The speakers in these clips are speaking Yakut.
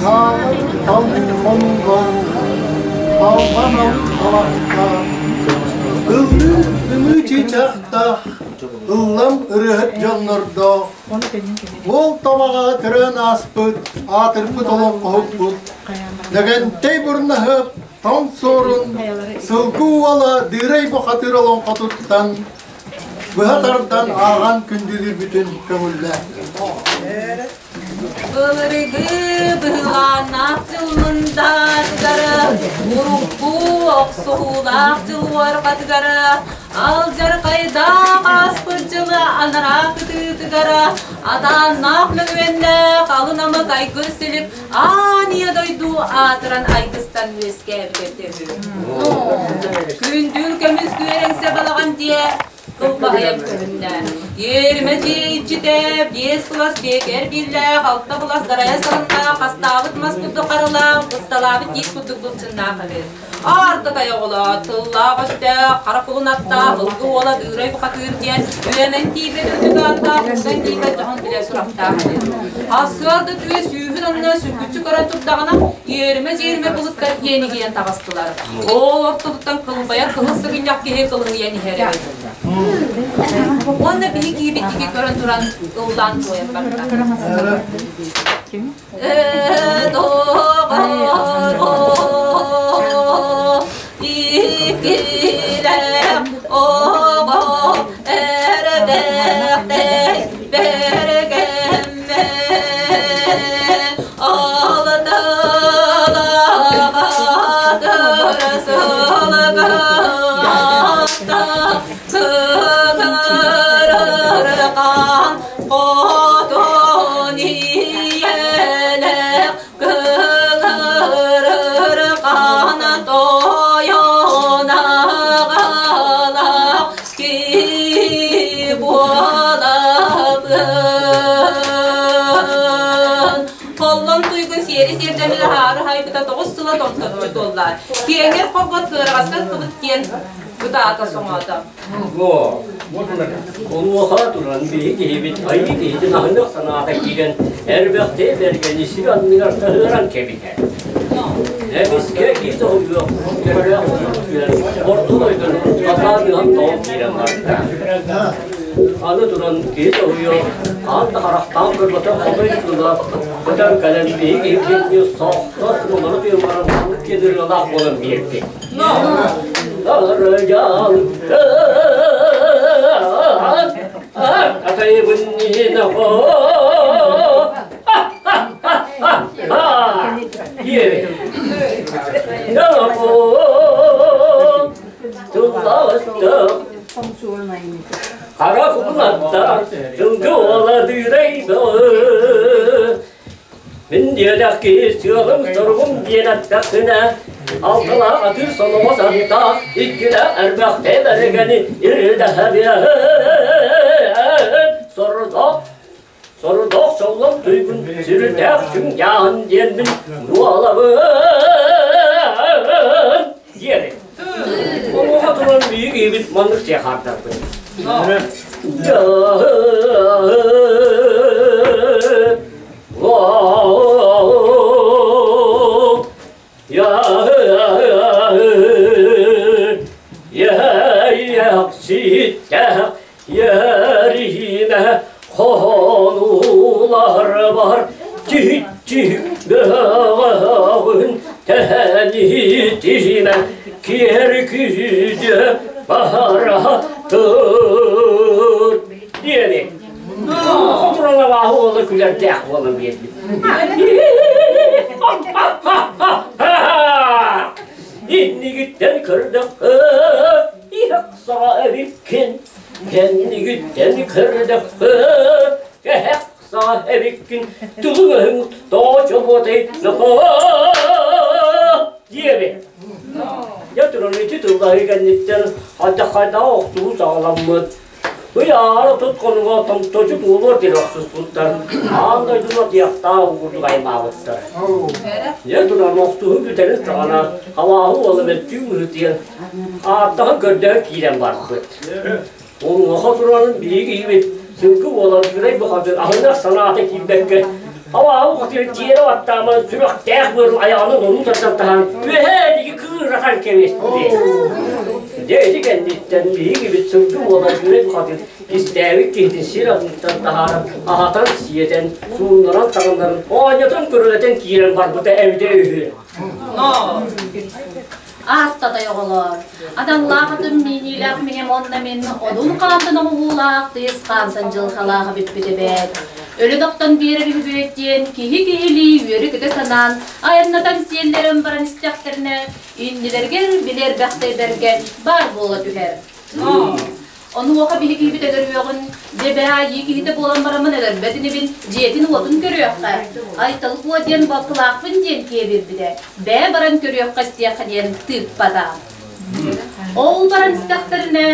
Хаалар талыы хонуулар, албан талахтаах, ыллыы ымыы чыычаахтаах, ыллам ырыаһыт дьоннордоох, уол табаҕа төрөөн ааспыт, аатырбыт олоҥхоһуппут, Лэгэнтэй Бурнаһып тоҥ суорун, сылгы уола Дыырай бухатыыр олоҥхотуттан быһа тардан ааҕан күндүлүүрбүтүн көҥүллээн. Былыргы быһылааннаах дьыл мындаатыгар, урукку охсуһуулаах дьыл уорҕатыгар, алдьархайдаах ааспыт дьылы анараа кытыытыгар, атааннаах мөҥүөннээх алын амык айгыр силик аан ийэ дойду аатыран айгыстан үөскээбитэ үһү. Күндүл көмүс күөрэҥсэ балаҕан диэ Кылбаһыйан көһүннэ. Иэримэ дьиэ иччитэ, биэс кылас биэкэр бииллээх, алта кылас дарайа сарыннаах, хастаабыт мас курдук харылаах, бысталаабыт тиит курдук былчыннаах эбит. Аарта тайоҕоло, тыллаах өстөөх, хара кулун аттаах, ылгы уола Дыырай бухатыыр диэн үөмэн тиийбэт үрдүк ааттаах, устан тиийбэт дьоһун билэ сурахтаах эбит. Ассыарда түө сүүһүн анна сүргүччү көрөн турдаҕына, иэримэ-дьиэримэ былыттар иэнигийэн таҕыстылар. Ол ортотуттан кылбайар кыһыл сыгынньах киһи кылыһыйан иһэр эбит. Уонна биһи киһибит ики көрөн туран ыллаан туойан барда. Иккилээх оҕо эрбэхтэй бэргэммэ Холлон туйгун сиэри сиэрдэмин аһаары хайбыта тоҕус сыла томточчу туолла. Киэҥэр хоргот кыараҕастан кыбыт диэн бытаата соҥоото. Онуоха туран биһи киһибит айыы киһитин аһыныах санаата киирэн эрбэхтии бэргэни сир анныгар таһыаран кэбиһэр. Эмискэ киһи тоһуйуох, көрөөх түһэн, орто дойдуну сатаан ыһан тоҕо киирэн барда. Аны туран киһи тоһуйуох, хаан да харахтаан көрбөтөх хомой тыла көтөн кэлэн биһи киһибитин соохтор олору тыыммаран ханнык киэн ырыалаах буолан биэрдэ. Хара кулунатта тылгы оладырайбы Мин диэтэх киһи сыалым-соругум диэн эттэххинэ, алталаах атыыр солоҕос аттаах, иккилээх эрбэхтэй бэрэгэни ирдэһэбиэһин. Сорудох, сорудох соллом туйгун сүрүннээх сүҥдьааһын диэммин буолабын диэри. Онуоха туран биһиги киһибит маннык сиэхаардарбыт. Диэни Хотуралабааһы уола күлэрдээх буолан биэрбит. Иннигиттэн көрдөххө, иһэх саҕа эбиккин, кэннигиттэн көрдөххө, кэһэх саҕа эбиккин, тылыҥ тоҕо чобуотай диэбит. Дьэ туран ити тыллаһыы кэнниттэн хайдах-хайдах охсуһуу саҕаламмыт. Ыйаары тут хонуга томточу туолуор диэри охсуспуттар, аан дойдуну атыйахтаах курдук аймаабыттар. Дьэ туран охсуһуу бүтэрин саҕана халааһы уола мөлтүү быһыытыйан ааттаһан көрдөһөн киирэн барбыт. Онуоха турарын биһиги киһибит сылгы уола Дыырай бухатыыр аһыныах санаата киирбэккэ Абааһы хотуйан тиэрэ баттааман сүрэхтээх быарын айаҕынан оруу тардан таһан үөһээ диэки кыыратан кэбиспит. Дьэ ити кэнниттэн биһигибит сылгы буолан үөрэн хатын кистээбит киһитин сир анныттан таһааран аһатан-сиэтэн, сууннаран таҥыннаран оонньотон көрүлэтэн киирэн барбыта эбитэ үһү. Ааттатай оҕолоор, аналлаах атын мииниилээх миҥэм уонна мин одун хаантан оҥоһуулаах тыйыс хаантан дьылҕалаах эбиппит эбээт. Өлөн охтон биэрэр үһүбүөт диэн киһи киһилии үөрэ-көтө санаан айаннатан сиэллэрэн баран истэхтэринэ, иннилэригэр билэрбэхтэй бэргэн баар буола түһэр. Онуоха биһигибит өлөрүөҕүн, дьэ айыы киһитэ буолан бараммын өлөрбөт инибин, дьиэтин-уотун көрүөххэ, Айталкуо диэн балтылаахпын диэн киэбирбитэ, бээ баран көрүөххэ истиэххэ диэн тыыппата. Ол баран истэхтэринэ,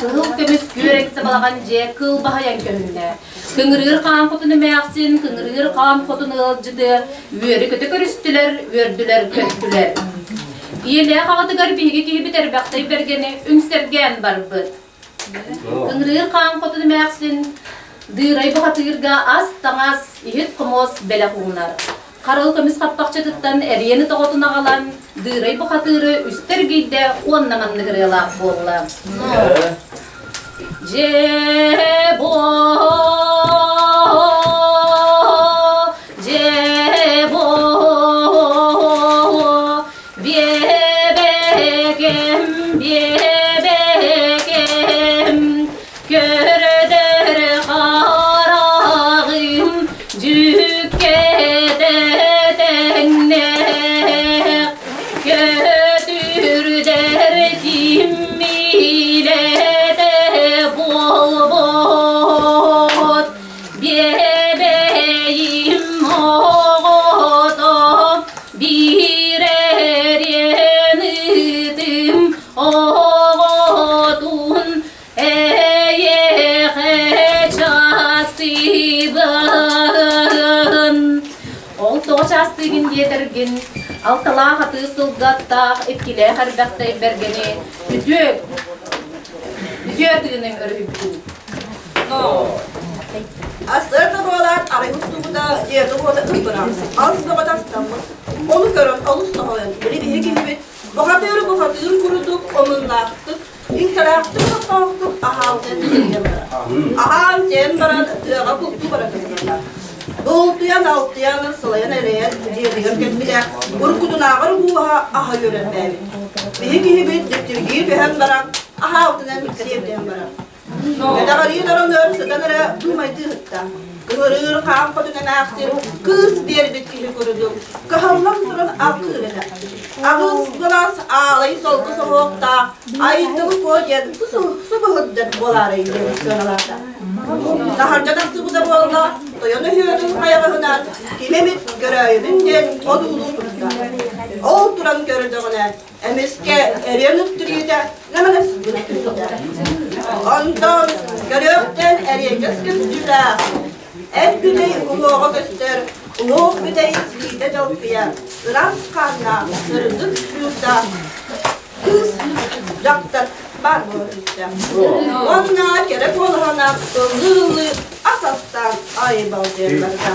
кыһыл көмүс күөрэксэ балаҕан дьиэ кыл баһыйан көһүннэ. Кыҥырыыр хаан хотун эмээхсин, кыҥырыыр хаан хотун ыалдьыты үөрэ-көтө көрүстүлэр, үөрдүлэр-көттүлэр. Ийэлээх аҕатыгар биһиги киһибит эрбэхтэй бэргэни үҥсэргээн барбыт. Ыҥырыыр хаан хотун эмээхсин Дыырай бухатыырга ас-таҥас, иһит-хомуос бэлэх уунар. Харыл көмүс хаппахчытыттан эриэни тоҕотун аҕалан, Дыырай бухатыыры үстэ эргийдэ уонна маннык ырыалаах буолла. Дьээ дьээ биэбэкэм, биэбэкэм, көрдөр хараҕым дьүккэтэ тэҥнээх, көтүрдэр киммилэтэ буолбут, биэбэйим оҕото биир эриэн ытым оҕотун эйиэхэ чаастыыбын. Ол тоҕо чаастыыгын диэтэргин, алталаах атыы сылгаттаах, иккилээх эрбэхтэй бэргэни үтүө үтүө тыыным өрүһүппүт. Астыар да буолаат, арай устубута, дьиэтэ уота ырбыра, алыс бөҕө тастаммыт. Ону көрөн олус соһуйан, били биһи киһибит бухатыыры бухатыыр курдук омуннаахтык, иҥсэлээхтик тохтоохтук аһаалтан сиэн барар. Аһаан сиэн баран тыаҕа бултуу бара сылдьар. Бултуйан алтыйан, сылайан элэйэн дьиэтигэр кэлбитэ, уруккутунааҕар уоһа аһа үөрэрбээбит. Биһи киһибит дьиктиргии түһэн баран, аһаалтынан сиэбитэн барар. Кэтэҕэрии торонуор сытан эрэ дуумайдыы сытта. Ыҥырыыр хаан хотун эмээхсин кыыс биэрбит киһи курдук кыһаллан туран алгыыр этэ. Аҕыс былас аалай солко соһуохтаах Айтыл Куо диэн субуһурдат буолаарай диэн сыаналаата. Таһырдьа тахсыбыта буолла, тойон өһүөтүн хайаҕаһынан ким эмит көрөөйүбүн диэн одуулуу турда. Ол туран көрдөҕүнэ Эмискэ эриэн үктүрүүтэ наманас гына түстэ. Онтон көрүөхтэн эриэкэс көстүүлээх, эт бүтэй уҥуоҕа көстөр, уҥуох бүтэй силиитэ дьалкыйа, ыраас хааннаах, сырдык сүүрдээх кыыс дьахтар баар буола түстэ. Уонна кэрэ куолаһынан ыллыы-ыллыы ас астаан айбалдьыйан барда.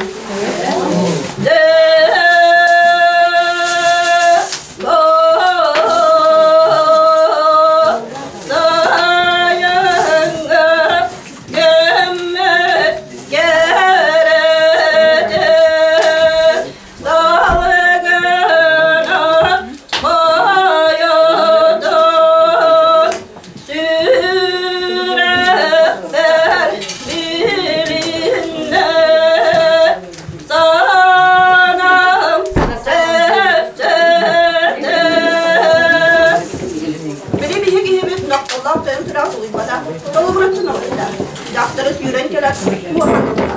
Били биһи киһибит нохтоллоох тойон тураах улуйбата, толугураччы оҕуста. Дьахтары сүүрэн кэлэн куоһан ылла.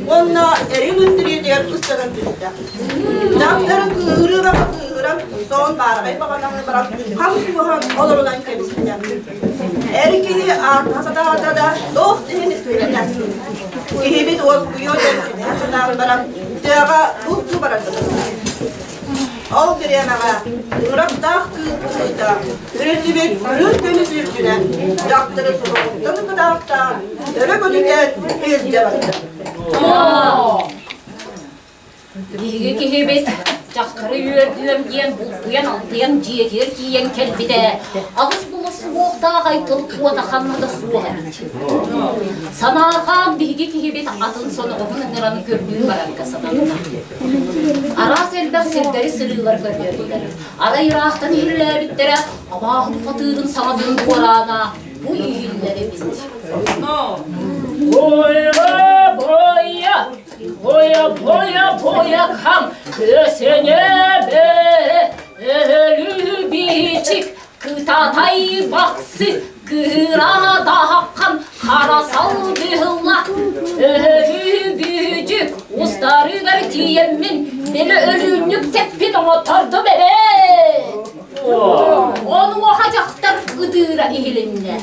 Уонна эрин үттүрүөтүгэр ыстанан түстэ. Дьахтары кыыһырыыра кыыһыран, соон баараҕай баҕананы баран хам куоһан олорунан кэбистэ. Эр киһи аатына сатаата да, туох да иһин истибэтэ. Киһибит уоскуйуо диэн кэтэһэ сатаан баран, тыаҕа бултуу баран сытар. Ол бириэмэҕэ ыҥырахтаах кыыл быһыыта үрүллүбүт үрүҥ көмүс үрдүнэн дьахтары суһугуттан кытаахтаан өрө көтүтэн илдьэ барда. Биһиги киһибит дьахтары үөрдүөм диэн бултуйан-алтыйан дьиэтигэр тиийэн кэлбитэ, аҕыс булус суохтаах айтыл куота ханна да суох эбит. Санаарҕаан биһиги киһибит атын соноҕоһун ыҥыран көрдүү барарга сананна. Араас элбэх сирдэри сырыылар көрдөрдүлэр. Арай ыраахтан иһиллээбиттэрэ абааһы бухатыырын саҥатын дуораана бу иһиллэр эбит. Бойа, бойа, бойа, бойа, бойа кам, көсөнөбө, өлүү бичик, Кытатай бахсы кыыра даһаххан хара салгыһылла өлүү-бүдүк устарыгар тиийэммин били өлүүннүк тэппин оҥоттордум эбээт. Онуоха дьахтар ытыыра иһилиннэ.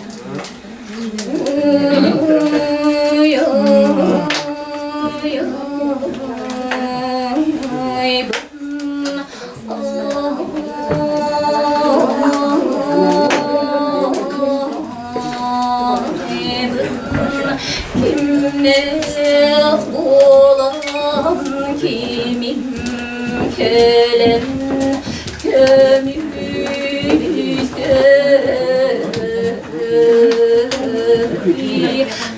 Кимнээх буолан кимим кэлэн көмүстэй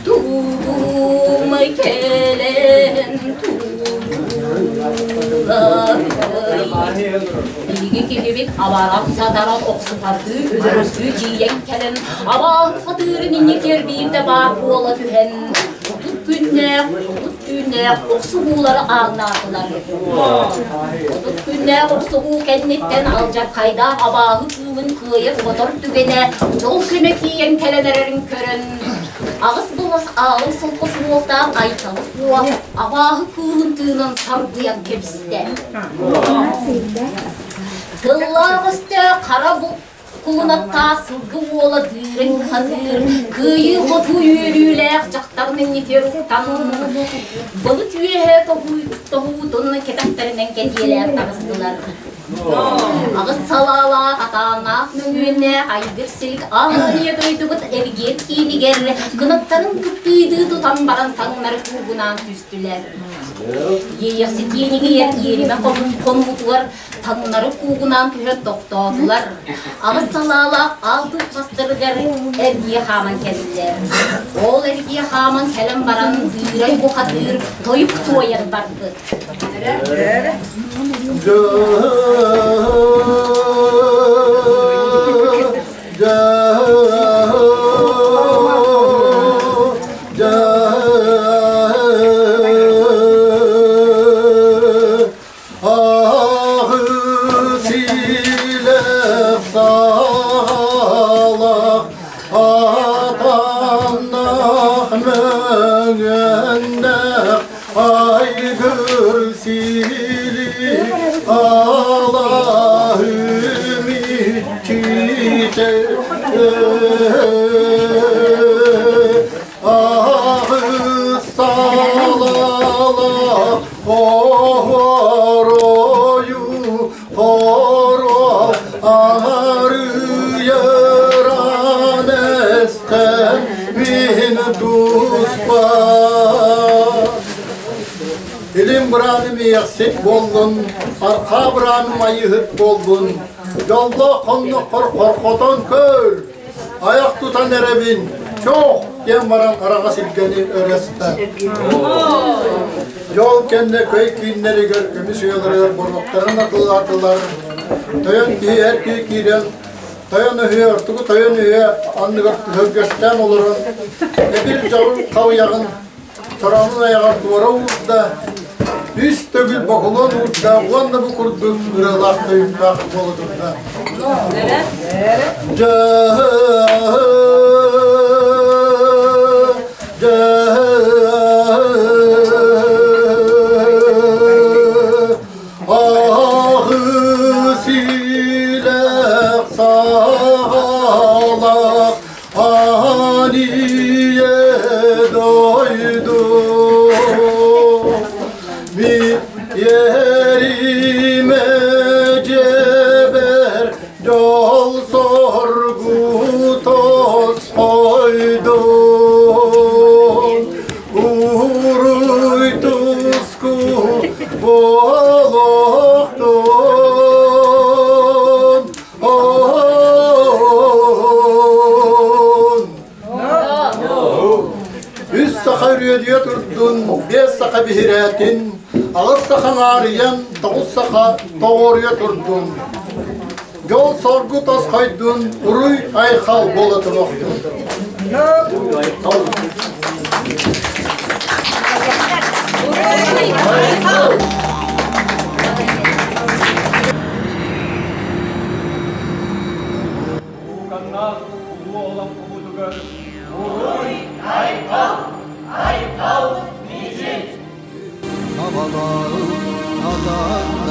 тугум кэлэн Биһиги киһибит абаран-сатаран охсуһардыы, өлөрөрдүү тиийэн кэлэн, абааһы хатыырын инникигэр биирдэ баар буола түһэн, 30 күннээх, 30 түүннээх охсуһуулары ааҥнаатылар. 30 күннээх охсуһуу кэнниттэн алдьархайдаах абааһы кыылын кыайар-хотор түгэнэ дьол күнэ тиийэн кэлэн эрэрин көрөн, аҕыс былас аалын солко суолтаах Айталы Куо абааһы кыылын тыынан сарбыйан кэбистэ. Тыллаах өстөөх хара кулунаттаах сылгы уола дыырын хатыыр, кыайыы-хотуу үөрүүлээх дьахтарын иннитигэр уктан, былыт үөһэ тоһуутун кэтэхтэринэн кэтиэлээн таҕыстылар. Аҕыс салаалаах, атааннаах мөҥүөннээх айгыр силик аан ийэ дойдубут эргиэн киинигэр кынаттарын кыптыыйдыы тутан баран таҥнары куугунаан түстүлэр. Иэйэхситиэнигийэр иэримэ хонуутугар таҥнары куугунаан түһэн тохтоотулар. Аҕыс салаалаах аал туппастарыгар эргийэ хааман кэллилэр. Ол эргийэ хааман кэлэн баран Дыырай бухатыыр тойук туойан барбыт. Атаннах мөҥөннөх айгыр сили алаһым иччитэ аҕыс салалаах оһоройу хоро арыйаран эстэн мин туспа Илин бырааным иэхсит буоллун, архаа бырааным айыһыт буоллун, дьоллоох хонноххор хорхотон көр, айах тутан эрэбин, чох диэн баран араҕас илгэни өрөстө. Дьол кэннэ көй кииннэригэр көмүс уйаларыгар боруоктарын атылаатылар. Тойон киһи эр киһи киирэн тойон өһүө ортугу тойон өһүө анныгар түһүлгэстээн олорон эбир дьолун хауйаҕын чороонун айаҕар туора уурда, үс төгүл бокулуон уурда уонна бу курдук ырыалаах тойуктаах буола турда. Ахы силэх саҕалах Ание дойду ми ериме жебер жол соргу тосхойдун уруй туску. саха биһирээтин, аҕыс саха аарыйан, тоҕус саха тоҕуоруйа турдун. Дьол-соргу тосхойдун, уруй-айхал буола туруохтун. Уруй-айхал! Уруй-айхал! Улууканнаах улуу олоҥхобутугар Уруй-айхал! Айхал миигин! Абалаах